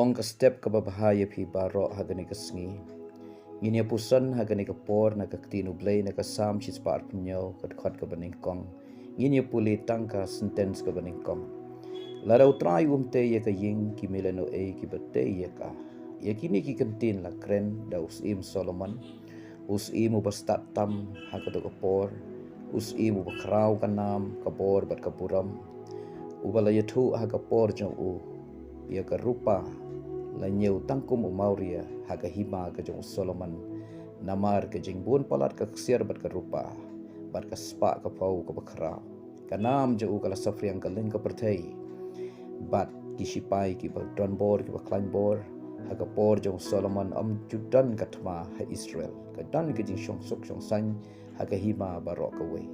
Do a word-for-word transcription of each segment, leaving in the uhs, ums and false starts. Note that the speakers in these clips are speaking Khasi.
Ong ka step kaba bha ïa phi baroh ha kane ka sngi. Ngin ïa puson ha kane ka por na ka ktien U Blei na ka Salm shispah arphew hynñiew, ka dkhot kaba nyngkong. Ngin ïa pule tang ka sentence kaba nyngkong. Lada U Trai um tei ïa ka ïing, ki mih lano ei kiba tei ïa ka? Ïa kine ki kyntien la kren da u Syiem Solomon. U Syiem uba stad tam ha kato ka por, u Syiem uba khraw ka nam, ka bor bad ka burom, uba la ïathuh ha ka por jong u ïa ka rupa la ñiew tang kum u mawria ha ka hima ka jong u Solomon, namar ka jingbun palat ka ksiar bad ka rupa bad ka spah ka phew kaba khraw. Ka nam jong u ka la saphriang ka lyngkha pyrthei. Bad ki shipai kiba don bor, kiba khlaiñ bor, ha ka por jong u Solomon ym ju don ka thma ha Israel. Ka don ka jingshong suk shong saiñ ha ka hima baroh kawei.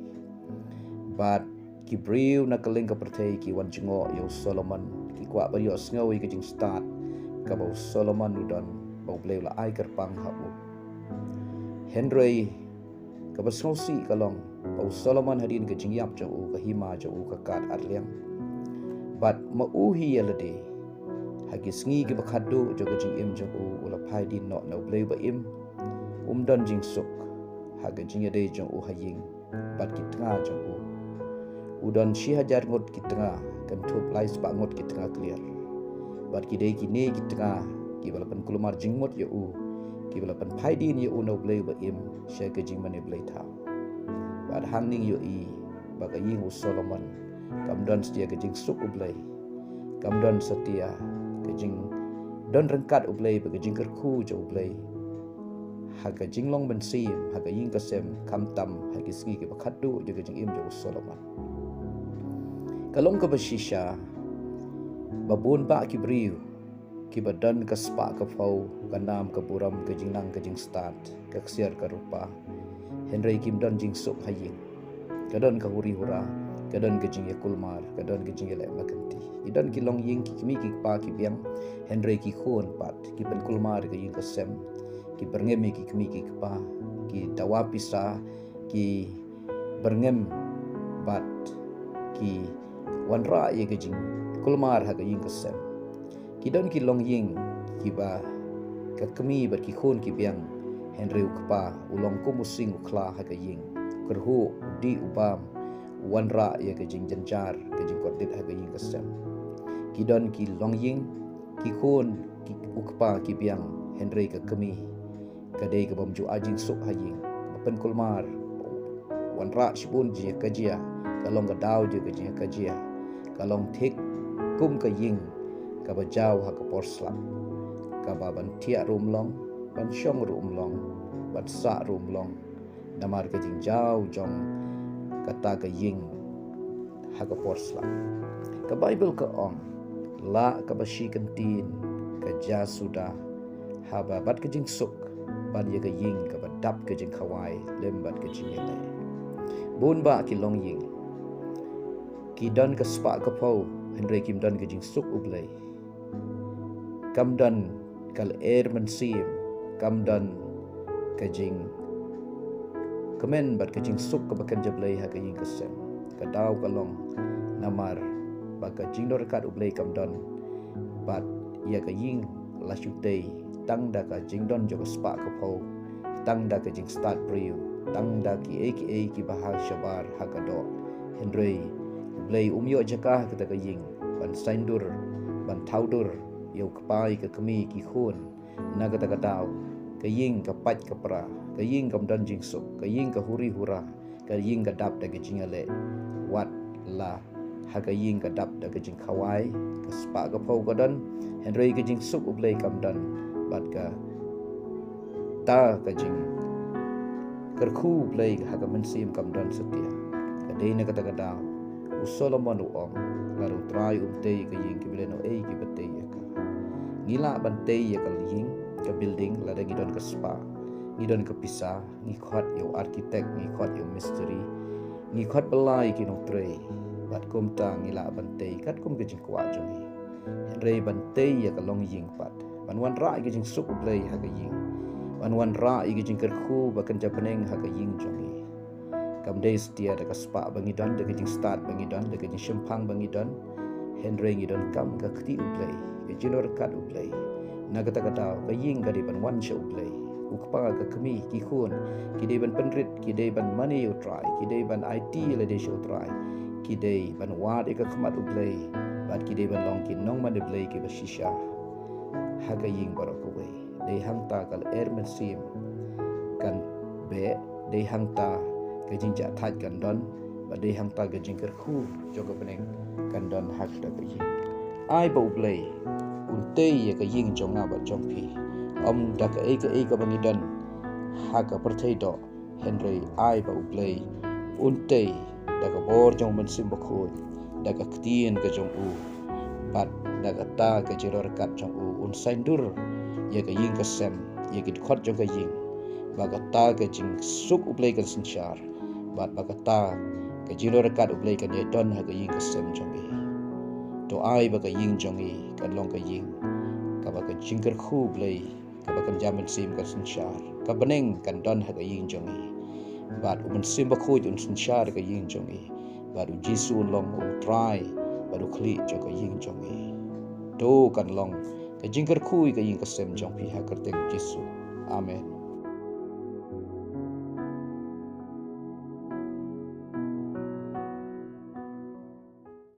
Bad ki briew na ka lyngkha pyrthei ki wan jngoh ïa u Solomon, ki kwah ban ïohsngew ïa ka jingstad kaba u Solomon u don, ba U Blei u la ai kyrpang ha u. Hynrei kaba sngewsih ka long ba u Solomon, hadien ka jingïap jong u, ka hima jong u ka kad ar liang. Bad ma u hi ïa lade, ha ki sngi kiba khatduh jong ka jingim jong u, u la phai dien noh na U Blei ba im. Um don jingsuk ha ka jingïadei jong u ha ïing bad ki tnga jong u. U don shi hajar ngut ki tnga, kynthup lai spah ngut ki tnga kliar. Bad ki dei kine ki tnga kiba la pynkulmar jingmut ïa u, kiba la pynphai dien ïa u na U Blei ba im sha ka jingmane blei thaw. Bad hangne ngi ïohi ba ka ïing u Solomon kam don satia ka jingsuk U Blei, kam don satia ka jingdon ryngkat U Blei bad ka jingkyrkhu jong U Blei ha ka jinglong mynsiem ha ka ïing ka sem, khamtam ha ki sngi kiba khatduh jong ka jingim jong u Solomon. Ka long kaba shisha ba bun bah ki briew kiba don ka spah ka phew, ka nam ka burom, ka jingnang ka jingstad, ka ksiar ka rupa, hynrei kim don jingsuk ha ïing. Ka don ka huri hura, ka don ka jingïakulmar, ka don ka jingïaleh markynti. Ki don ki longïing, ki kmie ki kpa ki biang, hynrei ki khun pat ki pynkulmar ïa ka ïing ka sem, ki byrngem ïa ki kmie ki kpa, ki dawa pisa, ki byrngem bad ki wanrah ïa ka jingkulmar ha ka ïing ka sem. Ki don ki longïing kiba ka kmie bad ki khun ki biang, hynrei u kpa u long kum u sing u khla ha ka ïing, kyrhuh, u dih u bam, u wanrah ïa ka jingjynjar, ka jingkordit ha ka ïing ka sem. Ki don ki longïing, ki khun, ki, u kpa ki biang, hynrei ka kmie ka dei ka bym ju ai jingsuk ha ïing, kaba pynkulmar, wanrah shibun jingïakajia, ka long ka daw jong ka jingïakajia, ka long thik kum ka ïing kaba jaw ha ka por slap, kaba ban thiah ruh ym long, ban shong ruh ym long, ban sah ruh ym long, namar ka jingjaw jong kata ka ïing ha ka por slap. Ka Baibl ka ong, lah kaba shi kyntien ka ja suda, haba bad ka jingsuk ban ïa ka ïing kaba dap ka jingkhawai lem bad ka jingïaleh. Bun bah ki longïing ki don ka spah ka phew, hynrei kim don ka jingsuk U Blei. Kam don ka lyer mynsiem, kam don ka jingkmen bad ka jingsuk kaba kynja Blei ha ka ïing ka sem. Ka daw ka long namar ba ka jingdon ryngkat U Blei kam don, bad ïa ka ïing la shu tei tang da ka jingdon jong ka spah ka phew, tang da ka jingstad briew, tang da kiei kiei kiba ha shabar ha ka doh. Hynrei U Blei um ïoh jaka ha kata ka ïing ban saiñdur, ban thawdur ïa u kpa, ïa ka kmie, ki khun. Na kata ka daw ka ïing ka pait ka pra, ka ïing kam don jingsuk, ka ïing ka huri hura, ka ïing ka dap da ka jingïaleh. Wat la ha ka ïing ka dap da ka jingkhawai, ka spah ka phew ka don, hynrei ka jingsuk U Blei kam don, bad kata ka jingkyrkhu Blei ha ka mynsiem kam don satia. Ka dei na kata ka daw u Solomon u ong, lada U Trai um tei ïa ka ïing, ki mih lano ei kiba tei ïa ka? Ngi lah ban tei ïa ka ïing, ka building, lada ngi don ka spah, ngi don ka pisa, ngi khot ïa u architect, ngi khot ïa u mistri, ngi khot bylla ïa ki nongtrei, bad kumta ngi lah ban tei katkum ka jingkwah jong ngi. Hynrei ban tei ïa ka longïing pat, ban wanrah ïa ka jingsuk U Blei ha ka ïing, ban wanrah ïa ka jingkyrkhu ba kynja bneng ha ka ïing jong ngi, kam dei satia da ka spah ba ngi don, da ka jingstad ba ngi don, da ka jingshemphang ba ngi don, Hynrei ngi donkam ka kti U Blei, ka jingïoh ryngkat U Blei. Na kata ka daw ka ïing ka dei ban wan sha U Blei. U kpa, ka kmie, ki khun ki dei ban pynrit, ki dei ban mane ïa U Trai, ki dei ban aiti lade sha U Trai, ki dei ban wad ïa ka khmat U Blei, bad ki dei ban long ki nongmane Blei kiba shisha ha ka ïing baroh kawei. Dei hangta ka lyer mynsiem kan beh, dei hangta ka jingjahthait kan don, bad dei hangta ka jingkyrkhu jong ka bneng kan don ha kata ka ïing. Ai ba U Blei un tei ïa ka ïing jong nga bad jong phi, ym da kaei kaei kaba ngi don ha ka pyrthei doh, hynrei ai ba U Blei un tei da ka bor jong U Mynsiem Bakhuid, da ka ktien ka jong U, bad da kata ka jingïoh ryngkat jong U, un saiñdur ïa ka ïing ka sem, ïa ki dkhot jong ka ïing, ba kata ka jingsuk U Blei kan synshar, bad ba kata ka jingïoh ryngkat U Blei kan ïai don ha ka ïing ka sem jong ngi. To ai ba ka ïing jong ngi kan long ka ïing kaba ka jingkyrkhu U Blei, kaba kan jam mynsiem kan synshar, ka bneng kan don ha ka ïing jong ngi. Bad U Mynsiem Bakhuid un synshar ka ïing jong ngi. Bad U Jisu un long U Trai bad U Khlieh jong ka ïing jong ngi. To kan long ka jingkyrkhu ïa ka ïing ka sem jong phi ha ka kyrteng U Jisu. Amen.